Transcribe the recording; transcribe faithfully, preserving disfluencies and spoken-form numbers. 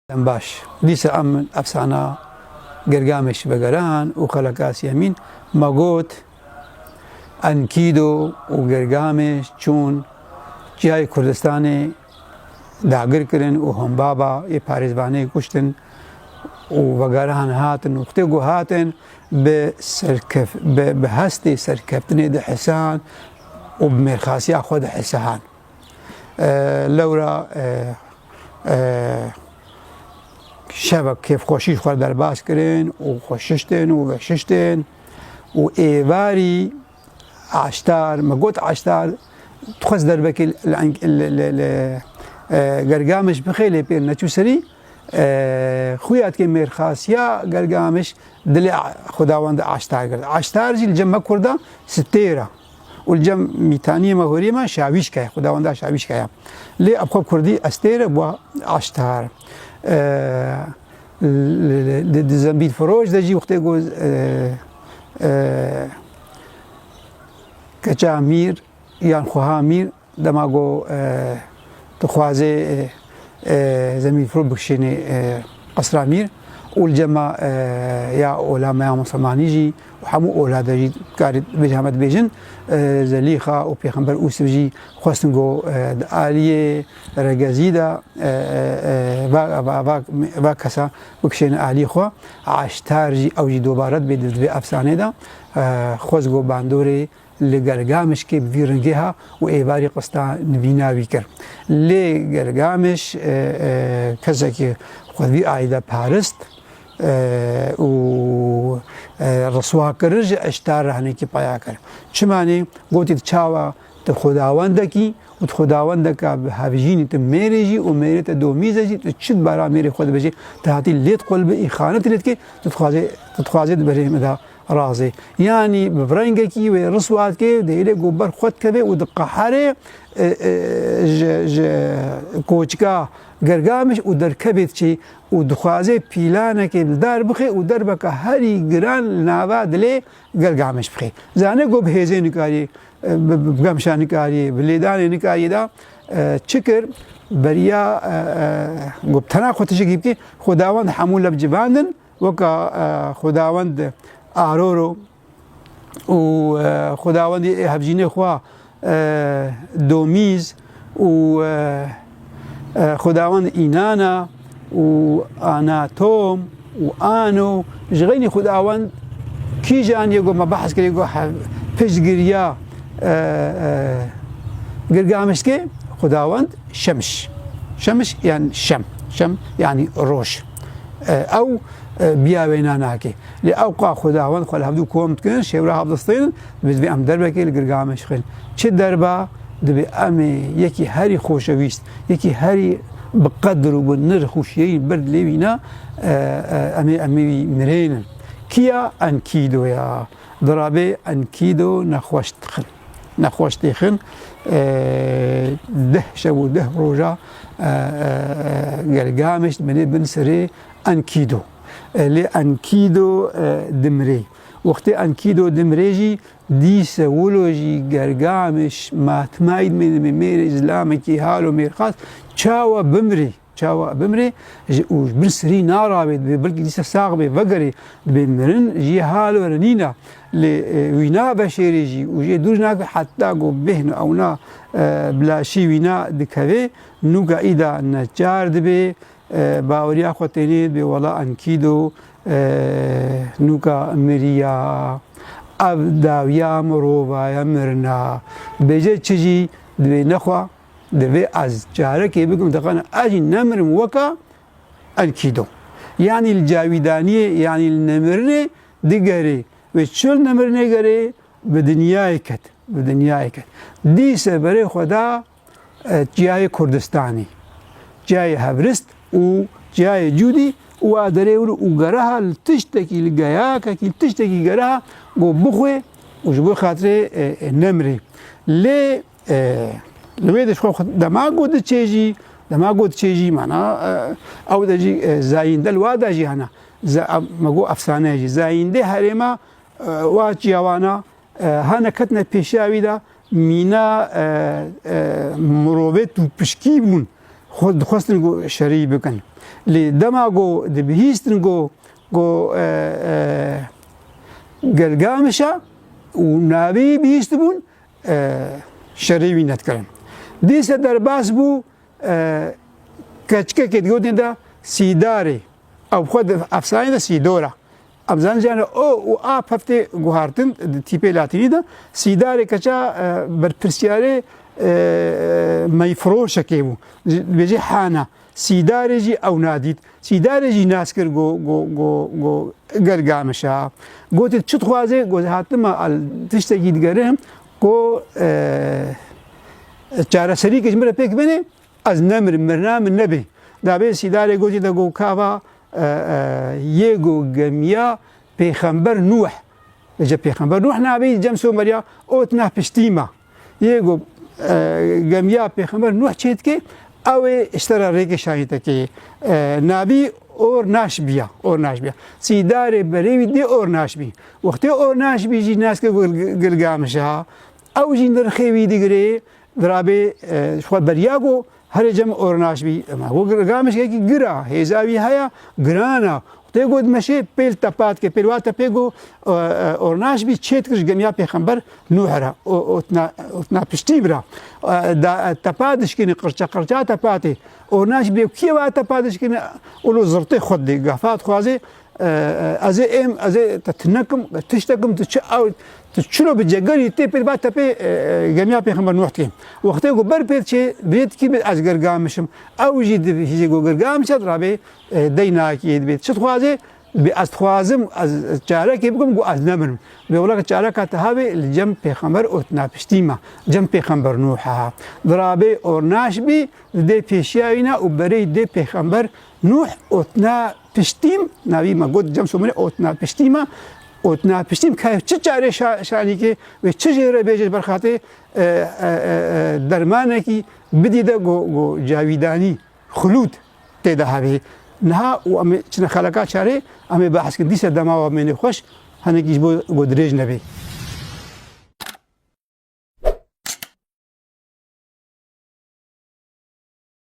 Dem baş. Dîsa em efsana Gilgameş vegeran û xeleka siyemîn me got, Enkîdo û Gilgameş çûn cihayê Kurdistanê dagir kirin û Honbaba yê parêzvanê kuştin û vegeran hatin û wextê ku hatin bi serkef-, bi, bi hestê serkeftinê dihisan û bi mêrxasiya xwe dihisan. E, lewra, e, e, şevek kêfxweşî xwe derbas kirin û xwe şiştin û veşiştin û êvarî Aştar, me got Aştar, dixwest derbekê li, li, li, li, e, Gilgameş bixê lê pê neçû serî, e, xuya dike mêrxasiya Gilgameş dilê Xwedawend Aştar girt. Aştar jî li cem me Kurda stêr e. Û li cem Mîtaniyê me, hûriyê me şawîşke ye, Xwedawenda şawîşke ye. Lê ev xwe kurdî estêr e, bû Aştar. E, li, li, di, di zembîl firoş de jî wextê ku, e, e, keça mîr yan xweha mîr dema ku, e, dixwaze, e, e, zembîl firoş bikişêne, e, qesra mîr û li cema, e, ya olama ya misilmanî jî û hemû ola de jî karê bêje heme dibêjin, e, Zelîxa û Pêxember Ûsif jî xwestin ku, e, di aliyê regezî de, e, e, e, va, va, va, va kesa bikişêne alî xwe. Aştar jî, ew jî dobare dibe di, di vê efsanê de, e, xwest ku bandorê li Gilgameşkê bi vî rengê ha û êvarî qista nivîna wî kir. Lê Gilgameş, e, e, kesekî xwe vî alî de parist, e, û, e, riswa kir ji Eştar re hinekî peya kir. Çimanê gotî, tu çawa tu xwedawendekî û tu xwedawendeka bi hevjînî tu mêrê jî û mêrê te domîze jî, tu çi dibara mêrê xwe dibêjî, tu hatî lê diqulibî, îxanetî lê dikî, tu dixwazê, tu dixwazê di berê me de razê. Yanî bi rengekî wê riswa dike, dihêle ku ber xwe dikeve û diqehere, e, e, ji, ji koçika Gilgameş û derkevê diçê û dixwaze pîlanekê li dar bixe û derbeka herî giran li nava dilê Gilgameş bixe. Zane ku bi hêzê nikarî, e, bi, bi, bi gemşa nikarî, bi lêdanê nikarî de, e, çi kir? Beriya, e, e, ku bi tena xwe tiştekî bike, Xwedawend hemû lev civandin, weka, e, Xwedawend Aroro û, e, Xwedawendî hevjînê xwe, e, Domîz û, e, e, Xwedawend Înana û Anatom û Ano, ji xeynî Xwedawend kîjan ye ku me behs kirî ku hev-, piştgiriya, e, e, Gilgameşkê, Xwedawend Şemiş. Şemiş yan Şem. Şem yanî roj. E, ew, e, biya wêna nake. Lê ewqa Xwedawend xwe li hevdû kom dikin, şêwra hevdistênin, divê, divê em derbekê li Gilgameş xin. Çi derba? Divê em ê yekî herî xoşewîst, yekî herî bi qedir û bi nirx û şêrîn ber dilê wîna, e, e, em ê, em ê wî mirênin. Kiya? Enkidoya. Dirabê Enkido nexweş dixin. Nexweş dixin. E, deh şev û deh roja, e, e, e, Gilgameş dimîne bin serê Enkido. E, lê Enkido, e, dimrê. Wextê Enkido dimrê jî, dîse wilo jî Gilgameş matmayî dimîne mêrê zilamekî halo mêrxas çawa bimrê? Çawa bimrê? Ji, û ji bin serî naravê, dibê belkî dîsa sax bê, vegerê, dibê mirin jî halo re nîna. Lê, e, wîna veşêrê jî û jê dûr nake, heta ku bêhn û ewna, e, bi laşî wîna dikeve, nûka îda neçar dibê, e, baweriya xwe tênê dibê, wela Enkido, e, nûka miriya. Ev dawiya mirovaya mirina. Dibêje çi jî, dibê nexwe, divê ez carekê bikim, dixana ez jî nemirim weka Enkido. Yanî li cawîdaniyê, yanî li nemirinê digerê. Wê çi li nemirinê gerê? Bi dinyayê ket. Bi dinyayê ket. Dîse berê xwe da, e, çiyayê Kurdistanê. Çiyayê Hevrist û çiyayê Cûdî û a derê wir û gereha li tiştekî, li geyakekî, li tiştekî gereha ku bixwe û ji bo xatirê, e, e, nemrê. Lê, e, li wê de ji xwe xwe dema ku diçê jî, dema ku diçê jî, mana, e, ew de jî, e, zayînde li wa de jî hene. Ze-, me got efsane jî. Zayîndê herêma, e, wa çiyawana, e, hane ketine pêşiya wî de mîna, e, e, mirovê tûpişkî bûn. Xwe dixwestin ku şerî bikin. Lê dema ku dibihîstin ku, ku, e, e, Gilgamiş e û navê wî bihîstibûn, e, şerê wî nedikirin. Dîse derbas bû, e, keçikekê digotin de Sîdarê. Ew xwe di efsaneyê de Sîdor e. Em zanin jî yani o û a pevtê guhartin di tîpê latînî de Sîdarê keça, e, berpirsiyarê, e, meyfroşekê bû. Dibêjî Hana. Sîdarê jî ew nadît. Sîdarê jî nas kir go, go, go, go Gilgamiş e. Gotê, "Çi dixwazê?" Got, "Hatim me al tiştekî digerim ku, e, çareserî ke ji min re pêk bêne, ez nemirim, mirina min nebê." Dabê Sîdarê gotî de go, "Kava, e, e, yê go gemiya Pêxember Nuh." Vêce Pêxember Nuh nabî cem Someriya ot ne piştî me. Yê ku, e, gemiya Pêxember Nuh çê dike, ew ê ji te re rêkê şahîtekê, e, nabî or naş biya, or naş biya. Sîdarê berê wî dê or naş bî. Wextê or naş bî jî nas ke Gil-, Gilgamiş ha. Ew jî nirxê wî digirê, dirabê, e, ji xwe beriya ku herê cem or naş bî. Ema ku Gilgamiş yekî gira, hêza wî heye, girana. Tê got meşê pêl tepat ke, pêl wa tepê ku, e, e, ornaş bî çêt kir ji gemiya Pêxember Nuh re. O, o tna, o tna piştî bira. E, da, e, tepa dişkîne qirça, qirça tepatê. Ornaş bê kiyê wa tepa dişkîne, ulu zirtê xwe dê, gafa dixwazê, e, e, ez ê êm, ez ê te tinekim, tiştekim, tu çi ew, tu çilo bi cegerî tê pêl ba tepê, e, e, gemiya Pêxember Nuh dikê. Wextê ku ber pêl çê, bê dikî bê ez Gilgamişim. Ew jî di hîzê ku Gilgamiş e, rabê, e, deynakê dibê. Çi dixwazê? Dibê ez dixwazim, ez çarekê bikim ku ez nemirim. Dibê wela ke çareka te hebê li cem pêxember û tuna piştî me. Cem pêxember Nuh ha. Dirabê ornaş bî, didê pêşiya wî ne û berê dê pêxember Nuh û tuna piştîm, navî me got cem Somerê û tuna piştî me. Û tuna piştîm ke çi çarê şa-, şanîkê ve çi jê re bêje ber xatê, e, e, e, e, dermanekî bidî de go, go cavîdanî. Xulûd tê de hebê. Niha û em ê çine xeleka çarê, em ê behs kin. Dîse dema we mênê xweş, henekî ji bo ku dirêj nebê.